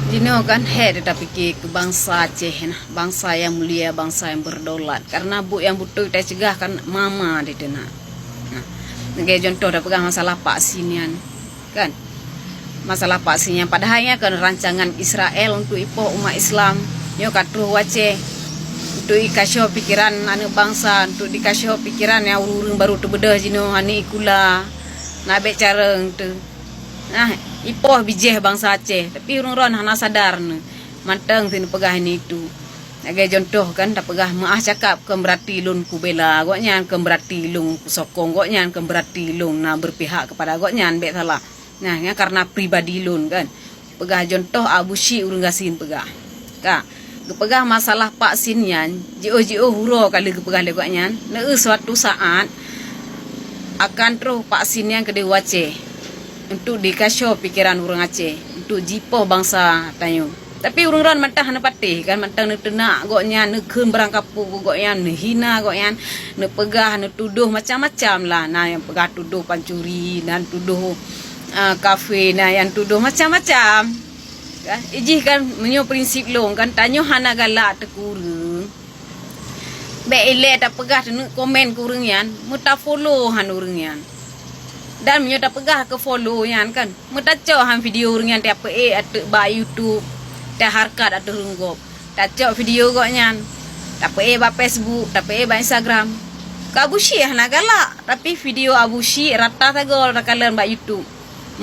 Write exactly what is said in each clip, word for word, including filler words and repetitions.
Jinoe kan hek tapike keu bansa Aceh nah, bansa nyang mulia, bansa nyang berdaulat. Karena buet nyang beutôi tacegah kan mama di teunak. Nah, lagèe contoh tapeugah masalah vaksin nyan. Kan? Masalah vaksin nyan padahai nyan kan rancangan Israel untuk ipoh umat Islam. Nyoe ka troh u Aceh. Untuk ikashoe pikeran aneuk bansa, untuk dikashoe pikeran nyang ureueng-ureueng baru teubeudôh jinoe, aneuk ikula. Na bèk carông teuh. Nah, ipoh bijéh bansa Aceh, tapi ureueng droen hana sadar nyoe. Mantong si neupeugah ini itu. Lagèe contoh kan, tapeugah meu'ah cakap kon beurati lôn kubela gobnyan, kon beurati lôn kusokong gobnyan, kon beurati lôn na berpihak kepada gobnyan, bèk salah. Nah, nyan karena pribadi lôn kan. Peugah contoh Abu Syik ureueng gasien peugah. Ka, geupeugah masalah vaksin nyan, jiôh-jiôh uroe ka lheueh geupeugah lé gobnyan, neu suatu saat akan troh vaksin nyan keudéh u Aceh untuk dikashoe pikeran ureueng Aceh, untuk jipoh bansa tanyoe. Tapi ureueng droen mantong hana patéh kan, mantong neuteunak gobnyan, neukheun barangkapeue keu gobnyan, neuhina gobnyan, neupeugah, neutudôh macam-macam lah. Na nyang peugah tudôh pancuri, na tudôh, ah, kafé, na nyang tudôh macam-macam. Kan? Ijih kan meunyoe prinsip lôn kan, tanyoe hana galak teuh keu ureueng. Bèk ilèe tapeugah taneuk komen keu ureueng nyan, meutafollow han ureueng nyan. Dan meunyoe tapeugah keu follow nyan kan, meutacok han video ureueng nyan tapeuék ateueh bak YouTube, tahareukat ateueh rhueng gob. Tacok video gobnyan, tapeuék bak Facebook, tapeuék bak Instagram. Keu Abu Syik hana galak, tapi video Abu Syik rata sagoe takalon bak YouTube.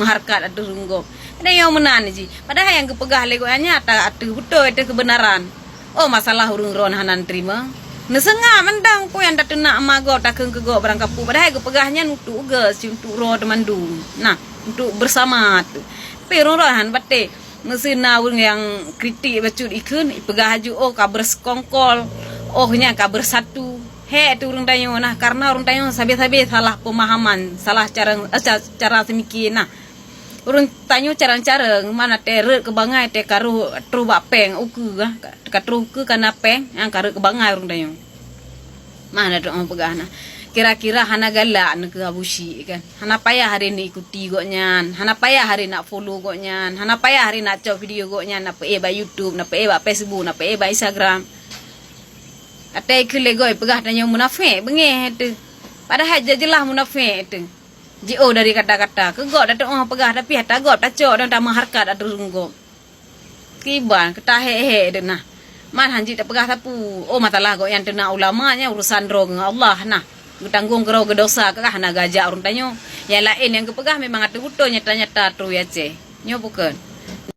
Meuhareukat ateueh rhueng gob. Kadang nyang meunan jih. Padahai nyang geupeugah lé gobnyan nyan ata-, ateueh beutôi, ateueh keubeunaran. Oh, masalah ureueng droen hana neuteurimong. Neuseungab mantong peue nyang tateunak ma gob, takheun keu gob barangkapeue. Padahai geupeugah nyan untuk ugeue, untuk droe teumandum. Nah, untuk bersama tu. Tapi ureueng droen hana patéh. Meuseu na ureueng nyang kritik bacut ikheun, ipeugah laju, "Oh, ka beusekongkol. Oh, nyan ka beusatu." Hek tu ureueng tanyoe nah, karena ureueng tanyoe sabe-sabe salah pemahaman, salah cara, eh, ca-, cara seumiké nah. Ureueng tanyoe carông-carông, mana teuh rhot keu bangai teuh ka roh troh bak péng ukeue, ah, ka troh ukeue ka na péng, nyang ka rhot keu bangai ureueng tanyoe. Mah na teuh peugah nah. Kira-kira hana galak neukeu Abu Syik kan. Hana payah hari neuikuti gobnyan, hana payah hari nak follow gobnyan, hana payah hari nak cok video gobnyan, nak peuék bak YouTube, nak peuék bak Facebook, nak peuék bak Instagram. Até keu lé goe peugah tanyoe munafék beungéh teuh. Padahai jeulaih munafék teuh. Jiôh dari kata-kata. Keu gob tateu'oh peugah, tapi ata gob tacok dan tameuhareukat ateueh rhueng gob. Kiban, keutahek-hek deuh nah. Man han jeuet tapeugah sapeue. Oh, masalah gobnyan teunak ulama nyan urusan droe ngon Allah nah. Geutanggong keudroe geudosa keu hana geujak ureueng tanyoe. Nyang laén nyang geupeugah memang ateueh beutôi nyata-nyata troh u Aceh. Nyoe bukon.